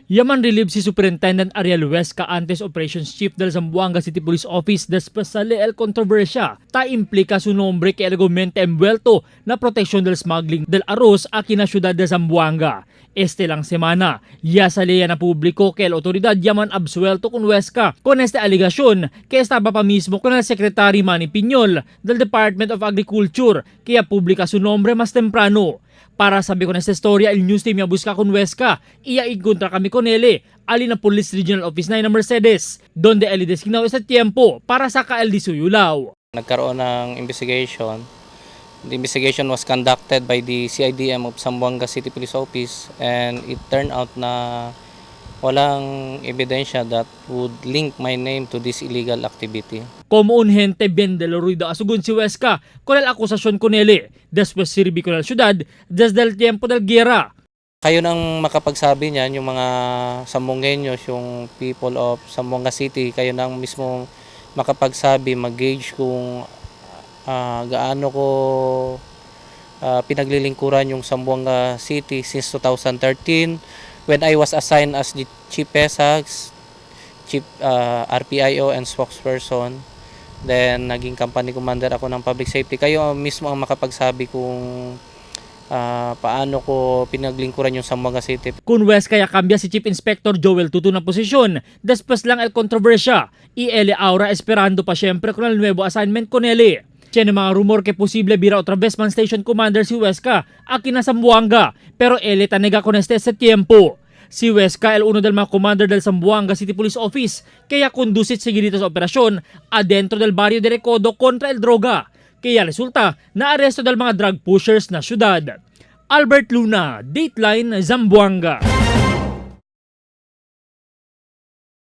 Ya man relieve si Superintendent Ariel Huesca, antes Operations Chief del Zamboanga City Police Office, después sale el controversia. Ta implica su nombre que argumenta envuelto na protección del smuggling del arroz aquí na ciudad de Zamboanga. Este lang semana, ya salía na publiko que la autoridad ya man absuelto con Huesca con esta alegación que estaba pa mismo con el Secretary Manny Piñol del Department of Agriculture, que ya publica su nombre más temprano. Para sabi con esta historia, el news team ya busca con Huesca y ya encontra kami con él, ali na Police Regional Office 9 na Mercedes, donde él designado este tiempo para saca el disuyulaw. Nagkaroon ng investigation. The investigation was conducted by the CIDM of Zamboanga City Police Office and it turned out na walang ebidensya that would link my name to this illegal activity. Como un gente bien de lo ruido asugun si Huesca con el acusación con él, después sirvi con la ciudad desde el tiempo del guerra. Kayo nang makapagsabi niyan, yung mga Zamboangueños, yung people of Zamboanga City, kayo nang mismo makapagsabi, mag-gauge kung gaano ko pinaglilingkuran yung Zamboanga City since 2013 when I was assigned as the Chief PSAGS, Chief RPIO and spokesperson. Then naging company commander ako ng public safety. Kayo mismo ang makapagsabi kung paano ko pinaglingkuran yung Zamboanga City. Kun Huesca ya cambia si Chief Inspector Joel Tutu na posisyon, después lang el controversia, y él ahora esperando pa siyempre con el nuevo assignment con él. Tiene mga rumor que posible bira otra vez man station commander si Huesca aquí na Zamboanga, pero él tanega con este ese tiempo. Si Huesca el uno del mga commander del Zamboanga City Police Office, kaya conducit seguidito sa operasyon adentro del barrio de Recodo contra el droga. Kaya resulta na aresto del mga drug pushers na syudad. Albert Luna, Dateline, Zamboanga.